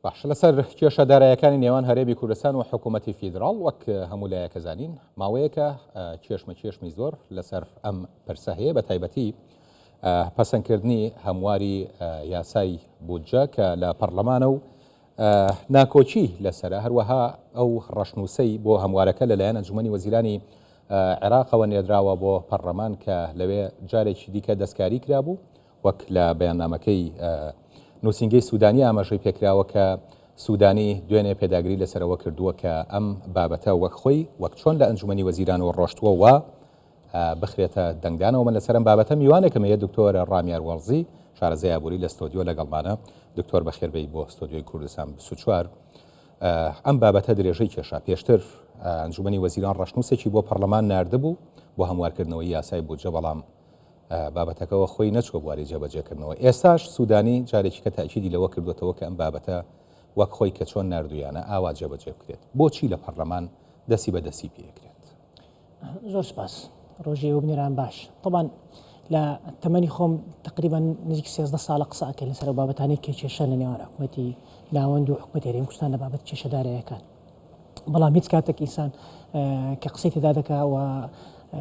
باشە لەسەر کێشە دارایەکانی نێوان هەرێمی کوردستان و حکوومەتی فیدراڵ وەک هەموو لایەکە زانین ماوەیەکە کێشمە کێشمی زۆر لەسەر ئەم پرسە هەیە بە تایبەتی پەسەندکردنی هەمواری یاسای بودجە کە لە پەرلەمانە و ناکۆکی لەسرە هەروەها ئەو ڕەشنووسەی بۆ هەموارەکە لەلایەن ئەنجومەنی وەزیرانی عێراقەوە نێردراوە بۆ پەرلەمان کە لەوێ جارێکی دیکە دەستکاری کرابوو وەک لە بەیاننامەکەی نووسینگەی سوودانی ئاماژەی پێکراوە کە سوودانی دوێنێ پێداگری لەسەر ئەوە کردووە کە ئەم بابەتە وەک خۆی وەک چۆن لە ئەنجومەنی وەزیرانەوە ڕۆشتووە وا بخرێتە دەنگدانەوە. من لەسەر ئەم بابەتە میوانێکم هەیە دکتۆر ڕامیار وەڵزی شارەزای ئابووری لە ستۆدیۆ لەگەڵمانە. دکتۆر بەخێربێی بۆ ستۆدیۆی کوردستان 24. ئەم بابەتە درێژەی کێشا. پێشتر ئەنجومەنی وەزیران ڕەشنووسێکی بۆ پەرلەمان ناردبوو بۆ هەموارکردنەوەی یاسای بودجە، بەڵام بابەتەکەوە خۆی نەچووە بواری جێبەجێکردنەوە. ئێستاش سوودانی جارێکی کە تەئکیدی لەوە کردووەتەوە کە ئەم بابەتە وەک خۆی کە چۆن ناردوویانە ئاوا جێبەجێ بکرێت. بۆچی لە پەرلەمان دەستی بە دەستی پێ ئەکرێت؟ زۆر سپاس. ڕۆژی ئێوە بینەران باش. تەبان لە تەمەنی خۆم تقریبا نزیک 13 ساڵە قسە ئەکەین لەسەر ئەو بابەتانەی کە کێشە لە نێوان حکوومەتی ناوەند و حکوومەتی هەرێمی کوردستان لە بابەت کێشەدارەکان. بەڵام هیچ کاتێک ئینسان کە قسەی تێدا دەکا و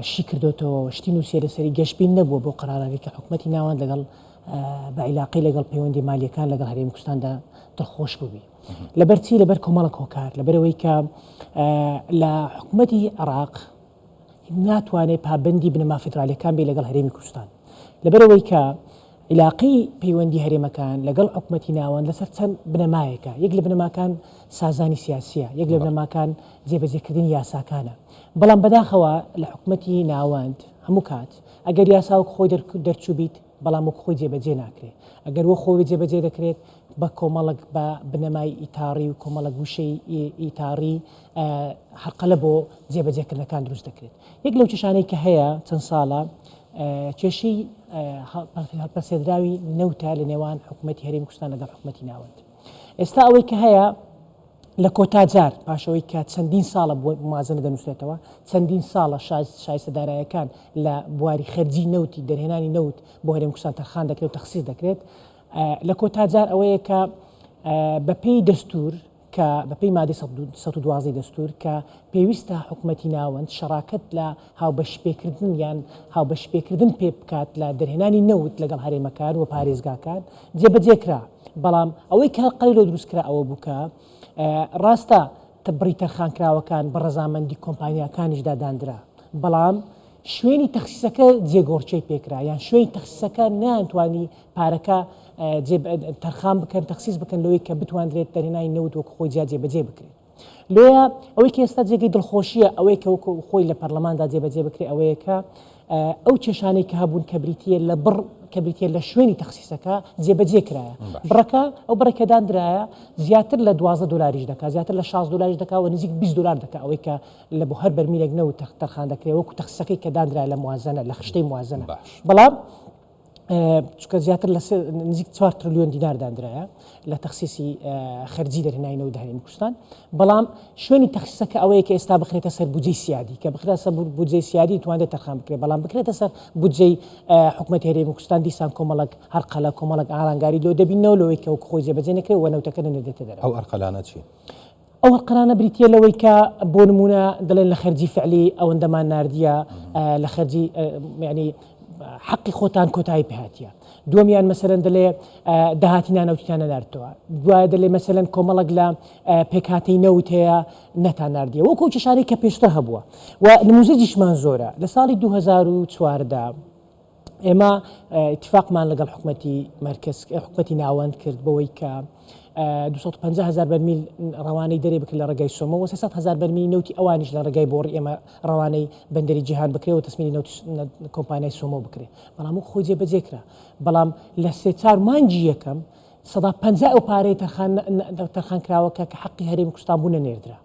شی کردوتەوە شتی نووسیە لەسەری گەشتبین نەبووە بۆ قەرارانی کە حکوومەتی ناوەند لەگەڵ بە عیلاقی لەگەڵ پەیوەندی مالیەکان لەگەڵ هەرێمی کوردستاندا دڵخۆش بووبی لەبەر چی لەبەر کۆمەڵک هۆکار لەبەرەوەی کە لە حکوومەتی عێراق ناتوانێت پابەندی بنەما فیدرالیەکان بێ لەگەڵ هەرێمی کوردستان لەبەرەوەی کە عیلاقەی پەیوەندی هەرێمەکان لەگەڵ حکومەتی ناوەند لەسەر چەند بنەمایەکە، یەک لە بنەماکان سازانی سیاسیە، یەک لە بنەماکان جێبەجێکردنی یاساکانە، بەڵام بەداخەوە لە حکومەتی ناوەند هەموو کات ئەگەر یاسا وەک خۆی دەرچووبیت بەڵام وەک خۆی جێبەجێ ناکرێت، ئەگەر وەک خۆی جێبەجێ دەکرێت بە کۆمەڵک بە بنەمای ئیتاڕی و کۆمەڵک وشەی ئیتاڕی هەرقەلە بۆ جێبەجێکردنەکان دروست دەکرێت. یەک لەو کێشانەی کە هەیە چەند ساڵە کێشەی هەڵپەسێردراوی نەوتە لە نێوان حکوومەتی هەرێمی کوردستان لەگەڵ حکوومەتی ناوەند. ئێستا ئەوەی کە هەیە لە کۆتا جار پاشەوەی کە چەندین ساڵە بۆ موازنە دەنووسێتەوە چەندین ساڵە شایستە دارایەکان لە بواری خەرجی نەوتی دەرهێنانی نەوت بۆ هەرێم کوردستان تەرخان دەکرێت و تەخسیس دەکرێت لە کۆتا جار ئەوەیە کە بەپێی دەستور کە بەپێی مادەی 112 دەستور کە پێویستە حکومەتی ناوەند شەراکەت لە هاوبەشیپێکردن یان هاوبەشیپێکردن پێ بکات لە دەرهێنانی نەوت لەگەڵ هەرێمەکان و پارێزگاکان جێبەجێ کرا بەڵام ئەوەی کە قەی لۆ دروست کرا ئەوە بوو کە ڕاستە بڕی تەرخانکراوەکان بە ڕەزامەندی کۆمپانیاکانیشدا داندرا بەڵام شوێنی تەخسیسەکە جێگۆڕکێی پێکرا یان شوێنی تەخسیسەکە نەیانتوانی پارەکە تەرخان بکەن تەخسیس بکەن لەوەی کە بتواندرێت دەرهێنانی نەوت وەکو خۆی جیا جێبەجێ بکرێت لۆیە ئەوەی کە ئێستا جێگەی دڵخۆشیە ئەوەی کە وەکو خۆی لە پەرلەماندا جێبەجێ بکرێت ئەوەیە کە ئەو کێشانەی کە هەبوون کە بریتە لە بڕ کە بریتە لە شوێنی تەخسیسەکە جێبەجێ کرایە بڕەکە ئەو بڕێکە دانرایە زیاتر لە 12 دلاریش دەکات زیاتر لە 6 دلاریش دەکات و نزیک 20 دلار دەکات ئەوەی کە لە بۆ هەر بەرمیلێک نەوت تەرخان دەکرێت وەکو تەخسیسەکەی کە دانرا لە موازنە لە خشتەی موازنە بەڵام چونکە زیاتر لە نزیک 4 تریلیۆن دینار دانرایە لە تەخسیسی خەرجی دەرهێنانی نەوت هەرێمی کوردستان بەڵام شوێنی تەخسیسەکە ئەوەیە کە ئێستا بخرێتە سەر بودجەی سیادی کە بخرێتە سەر بودجەی سیادی توانێت تەرخان بکرێت بەڵام بکرێتە سەر بودجەی حکومەتی هەرێمی کوردستان دیسان کۆمەڵک هەرقەلە کۆمەڵک ئارانگاری لۆ دەبینەوە لەوەی کە وەک خۆی جێبەجێ نەکرێت و نەوتەکە نەنێردرێتە دەرەوە. ئەو ئەرقەلانە چین؟ ئەو هەڵقەرانە بریتییە لەوەی کە بۆ نموونە دەڵێن لە خەرجی فعلی ئەوەندەمان ناردیە لە خەرجی یعنی حەقی خۆتان کۆتایی پێهاتیە دووەمیان مەسەلەن دەلێ داهاتی نانەوتیتان نەناردتەوە دوایە دەلێ مەسەلەن کۆمەڵک لە پێکهاتەی نەوت هەیە نەتان ناردیە وەکو کێشانەی کە پێشتر هەبووە و نموزەجیشمان زۆرە لە ساڵی 2014 ئێمە ئیتفاقمان لەگەڵ حکومەتی مەرکەز حکومەتی ناوەند کرد بەوەی کە 250 هزار بەرمیل ڕەوانەی دەرێ بکرێت لە ڕێگای سۆمە و 300 هزار بەرمیل نەوتی ئەوانیش لە ڕێگای بۆڕی ئێمە ڕەوانەی بەندەری جیهان بکرێت و تەسمیلی نەوتی کۆمپانیای سۆمۆ بکرێت بەڵام وەک خۆی جێبەجێ کرا بەڵام لە سێ چوار مانگی یەکەم 50% ئەو پارەی تەرخان تەرخان کراوە کە کە حەقی هەرێمی کوردستان بوو نەنێردرا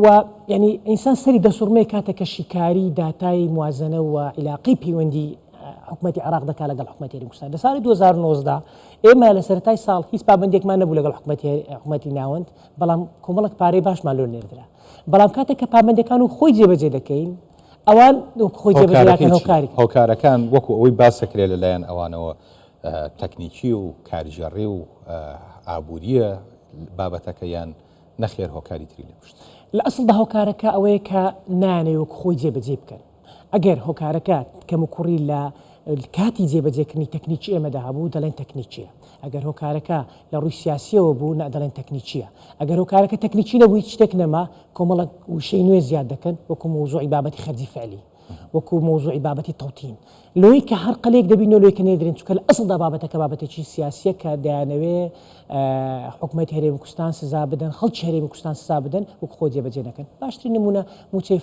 و یانی ئینسان سەری دەسوڕمێ کاتێک کە شیکاری داتای موازنە و عیلاقەی پەیوەندی حکومەتی عێراق دەکات لەگەڵ حکومەتی هەرێمی کوردستان لە ساڵی 2019 ئێمە لە سەرەتای ساڵ هیچ پابەندێکمان نەبوو لەگەڵ حکومەتی حکومەتی ناوەند بەڵام کۆمەڵک پارەی باشمان لۆ نێردرا بەڵام کاتێک کە پابەندەکان و خۆی جێبەجێ دەکەین ئەوان خۆی جێبەجێ هۆکاری هۆکارەکان وەکو ئەوەی باسەکرێت لەلایەن ئەوانەوە تەکنیکی و کارگێڕی و. ئابوورییە بابەتەکە یان نەخێر هۆکاری تری لە پشت؟ لە ئەسڵدا هۆکارەکە ئەوەیە کە نایانەوێ وەکو خۆی جێبەجێی بکەن. ئەگەر هۆکارەکە کەموکوڕی لە کاتی جێبەجێکردنی تەکنیکی ئێمەدا هەبوو دەڵێن تەکنیکییە. ئەگەر هۆکارەکە لە ڕووی سیاسییەوە بوو نا دەڵێن تەکنیکییە. ئەگەر هۆکارەکە تەکنیکی نەبوو هیچ شتێک نەما کۆمەڵێک وشەی نوێ زیاد دەکەن وەکو مەوزوعی بابەتی خەرجی فعلی. وەکو مەوزوعی بابەتی تەوتین لۆی کە هەر قەلێک دەبینەوە لۆی کە نێدرێن چونکە لە ئەسڵدا بابەتەکە بابەتێکی سیاسیە کە دەیانەوێ حکومەتی هەرێمی کوردستان سزا بدەن خەڵکی هەرێمی کوردستان سزا بدەن وەکو خۆ جێبەجێ نەکەن باشترین نمونە موچەی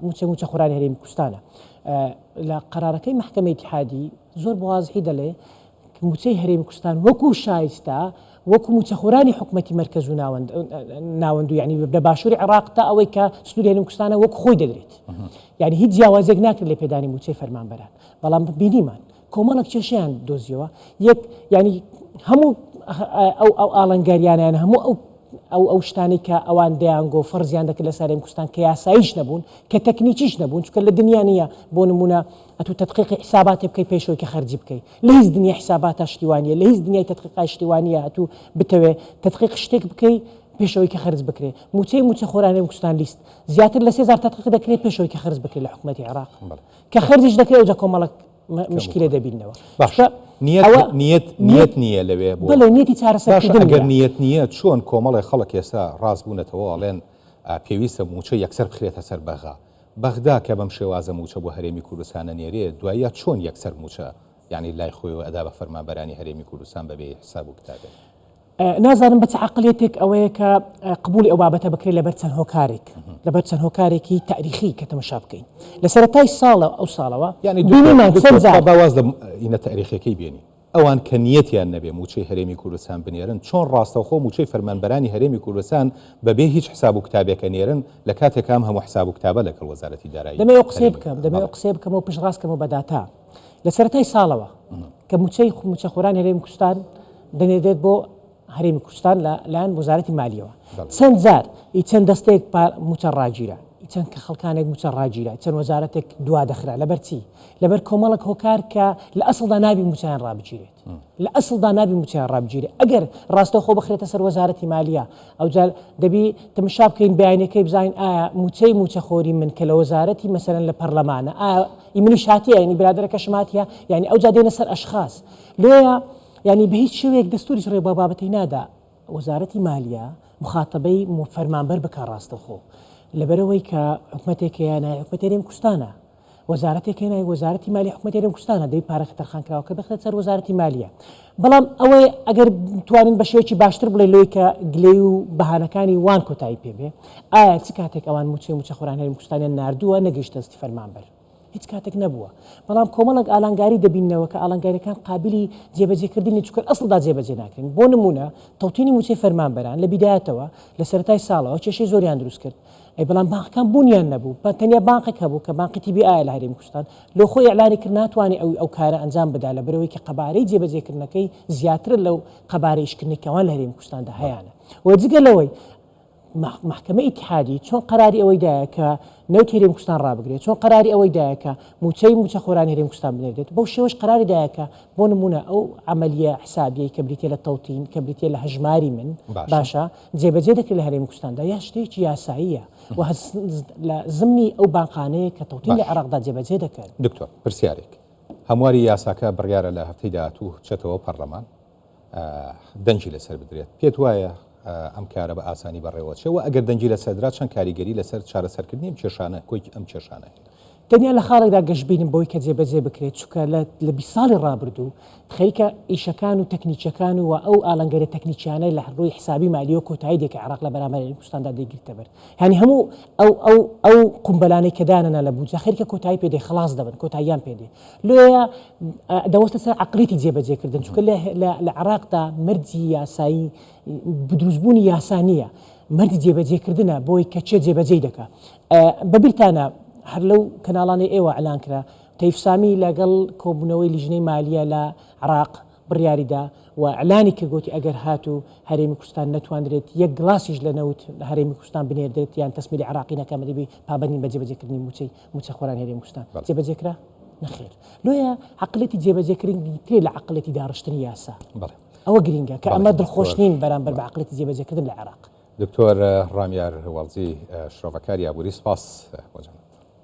موچە موچە خۆرانی هەرێمی کوردستانە لە قەرارەکەی مەحکەمەی ئیتیحادی زۆر بەوازحی دەڵێ مووچەی هەرێمی کوردستان وەکو شایستە وەکو مووچەخۆرانی حکومەتی مەرکەز و ناوەند ناوەند و یعنی لە باشووری عێراق تا ئەوەی کە سنووری هەرێمی کوردستانە وەکو خۆی دەدرێت یعنی هیچ جیاوازێک ناکرێت لە پێدانی مووچەی فەرمانبەران بەڵام بینیمان کۆمەڵک کێشەیان دۆزیەوە یەک یعنی هەموو ئەو ئەو ئاڵنگاریانیان هەموو ئەو ئەو ئەو شتانەی کە ئەوان دەیانگۆ فەرزیان دەکرد لە سارێم کوردستان کە یاساییش نەبوون کە تەکنیکیش نەبوون چونکە لە دنیا نییە بۆ نمونە ئەتوو تەدقیقی حیساباتێ بکەی پێش ئەوەی کە خەرجی بکەی لە هیچ دنیای حیساباتا شتی وا نییە لە هیچ دنیای تەدقیقا شتی وا نییە ئەتوو بتەوێ تەدقیق شتێک بکەی پێش ئەوەی کە خەرج بکرێ مووچەی مووچەخۆران هەرێمی کوردستان لیست زیاتر لە 3000 تەدقیق دەکرێ پێش ئەوەی کە خەرج بکرێ لە حکوومەتی عێراق کە خەرجیش دەکرێ ئەوجا کۆمەڵک مشکلە دەبینەوە باشە نیەت نیەت نیەت نییە لەوێ بۆ بەڵێ نیەتی چارەسەرکردن ئەگەر نیەت نییە چۆن کۆمەڵێ خەڵک ئێستا ڕاست بوونەتەوە ئەڵێن پێویستە مووچە یەکسەر بخرێتە سەر بەغا بەغدا کە بەم شێوازە مووچە بۆ هەرێمی کوردستان ئەنێرێ دواییا چۆن یەکسەر مووچە یانی لای خۆیەوە ئەدا بە فەرمانبەرانی هەرێمی کوردستان بەبێ حساب و کتابێک؟ نازانم بە چ عەقڵیەتێک ئەوەیە کە قبوڵی ئەو بابەتە بکرێت لەبەر چەند هۆکارێک لەبەر چەند هۆکارێکی تاریخی کە تەمەشا بکەین لە سەرەتای ساڵە ئەو ساڵەوە یانی بینیمان چەند جار با واز لە ئینە تاریخیەکەی بێنین ئەوان کە نیەتیان نەبێ مووچەی هەرێمی کوردستان بنێرن، چۆن ڕاستەوخۆ مووچەی فەرمانبەرانی هەرێمی کوردستان بە بێ هیچ حساب و کتابێک ئەنێرن، لە کاتێکا ئەم هەموو حساب و کتابە لەگەڵ وەزارەتی دارایی دەمەوێ ئەو قسەیە هەرێمی بکەم، دەمەوێ ئەو قسەیە بکەم و پشتڕاست کەمەوە بە داتا. لە سەرەتای ساڵەوە کە مووچەی مووچەخۆرانی هەرێمی کوردستان دەنێردرێت بۆ هەرێمی کوردستان لە لایەن وەزارەتی مالیەوە چەند جار ئی چەند دەستەیەک مووچە ڕاگیرا ئی چەند کە خەڵکانێک مووچە ڕاگیرا چەند وەزارەتێک دوا دەخرا لەبەر چی لەبەر کۆمەڵک هۆکار کە لە ئەسڵدا نابی مووچەیان ڕابگیرێت لە ئەسڵدا نابی مووچەیان ڕابگیرێت ئەگەر ڕاستەوخۆ بخرێتە سەر وەزارەتی مالیە ئەوجا دەبی تمشا بکەین بەیانەکەی بزانین ئایا مووچەی مووچەخۆری من کە لە وەزارەتی مەسەلەن لە پەرلەمانە ئایا ئی منیش هاتیە یعنی برادەرەکەشم هاتیە یعنی ئەوجا دێنە سەر ئەشخاص لۆیە یانی بە هیچ شێوەیەک دەستوریش ڕێ بەو بابەتەی نادا وەزارەتی مالیە مخاتەبەی فەرمانبەر بکا ڕاستەوخۆ لەبەرئەوەی کە حکومەتێک هەیە ناوی حکومەتی هەرێمی کوردستانە وەزارەتێک هەیە ناوی وەزارەتی مالی حکومەتی هەرێمی کوردستانە دەبی پارەکە تەرخانکراوەکە بخرێت سەر وەزارەتی مالیە بەڵام ئەوەی ئەگەر توانین بە شێوەیەکی باشتر بڵێ لۆی کە گلەی و بەهانەکانی وان کۆتایی پێ بێ ئایا چ کاتێک ئەوان موچەی موچەخۆران هەرێمی کوردستانیان ناردووە نەگەیشتە دەستی فەرمانبەر هیچ کاتێک نەبووە، بەڵام کۆمەڵێک ئالانگاری دەبیننەوە کە ئالانگاریەکان قابلی جێبەجێکردن نین چونکە لە ئەسڵدا جێبەجێ ناکرێن، بۆ نموونە تەوتینی مووچەی فەرمانبەران لە بیدایەتەوە لە سەرەتای ساڵەوە کێشەی زۆریان دروست کرد، ئەی بەڵام بانقەکان بوونیان نەبوو، تەنیا بانقێک هەبوو کە بانقی تی بی ئایە لە هەرێمی کوردستان لۆ خۆی ئیعلانی کرد ناتوانێ ئەو ئەو کارە ئەنجام بدا لەبەرئەوەی کە قەبارەی جێبەجێکردنەکەی زیاترە لەو قەبارەی ئیشکردنەی کە ئەوان لە هەرێمی کوردستاندا هەیانە و جگە لەوەی مەحکەمەی ئیتیحادی چۆن قەراری ئەوەی دایە کە نەوتی هەرێمی کوردستان ڕابگرێت، چۆن قەراری ئەوەی دایە کە مووچەی مووچەخۆرانی هەرێمی کوردستان بنێردێت، بەو شێوەش قەراری دایە کە بۆ نموونە ئەو عەمەلیە حسابیەی کە بریتیە لە تەوتین، کە بریتیە لە هەژماری من، باشە جێبەجێ دەکرێت لە هەرێمی کوردستاندا یا شتێکی یاساییە و لە زمنی ئەو بانقانەیە کە تەوتین لە عێراقدا جێبەجێ دەکەن. دکتۆر پرسیارێک، هەمواری یاساکە بڕیارە لە هەفتەی داهاتوو بچێتەوە پەرلەمان، دەنگی لەسەر بدرێت، پێت وایە ئەم کارە بە ئاسانی بەڕێوەچێ و ئەگەر دەنگی لەسەر درا چەند کاریگەری لەسەر چارەسەرکردنی ئەم کێشانە کۆی ئەم کێشانە هەیە؟ تەنیا لە خاڵێکدا گەشبینم بەوەی کە جێبەجێ بکرێت، چونکە لە لە 20 ساڵی ڕابردوو خەریکە ئیشەکان و تەکنیکیەکان و ئەو ئالەنگەرە تەکنیکیانە لە ڕووی حسابی مالیەوە کۆتایی دێ کە عێراق لە بەرامبەر هەرێمی کوردستاندا دەیگرتە بەر. یانی هەموو ئەو ئەو ئەو قومبەلانەی کە دانەنا لە بودجە خەریکە کۆتایی پێ دێ خەڵاس دەبن کۆتاییان پێ دێ لۆیە دەوەستە سەر عەقڵیەتی جێبەجێکردن چونکە لە لە عێراقدا مەرجی یاسایی دروستبوونی یاسا نییە مەرجی جێبەجێکردنە بۆی کە چێ جێبەجێی دەکا بەبیرتانە هەر لەو کەناڵانەی ئێوە ئەلان کرا تەیف سامی لەگەڵ کۆبوونەوەی لیژنەی مالیە لە عراق بڕیاری دا و ئیعلانی کرد گۆتی ئەگەر هاتوو هەرێمی کوردستان نەتواندرێت یەک گڵاسیش لە نەوت هەرێمی کوردستان بنێردرێت یان تەسمیلی عێراقی نەکا مەدەبی پابەندین بە جێبەجێکردنی مووچەی مووچەخۆرانی هەرێمی کوردستان. جێبەجێ کرا؟ نەخێر. لۆیە عەقڵیەتی جێبەجێکردن گرنگترە لە عەقڵیەتی داڕشتنی یاسا. بەڵێ. ئەوە گرینگە کە ئەمە دڵخۆش نین بەرامبەر بە عەقڵیەتی جێبەجێکردن لە عێراق. دکتۆر ڕامیار وەڵزی شرۆڤەکاری ئابووری سپاس بۆ جەنابت.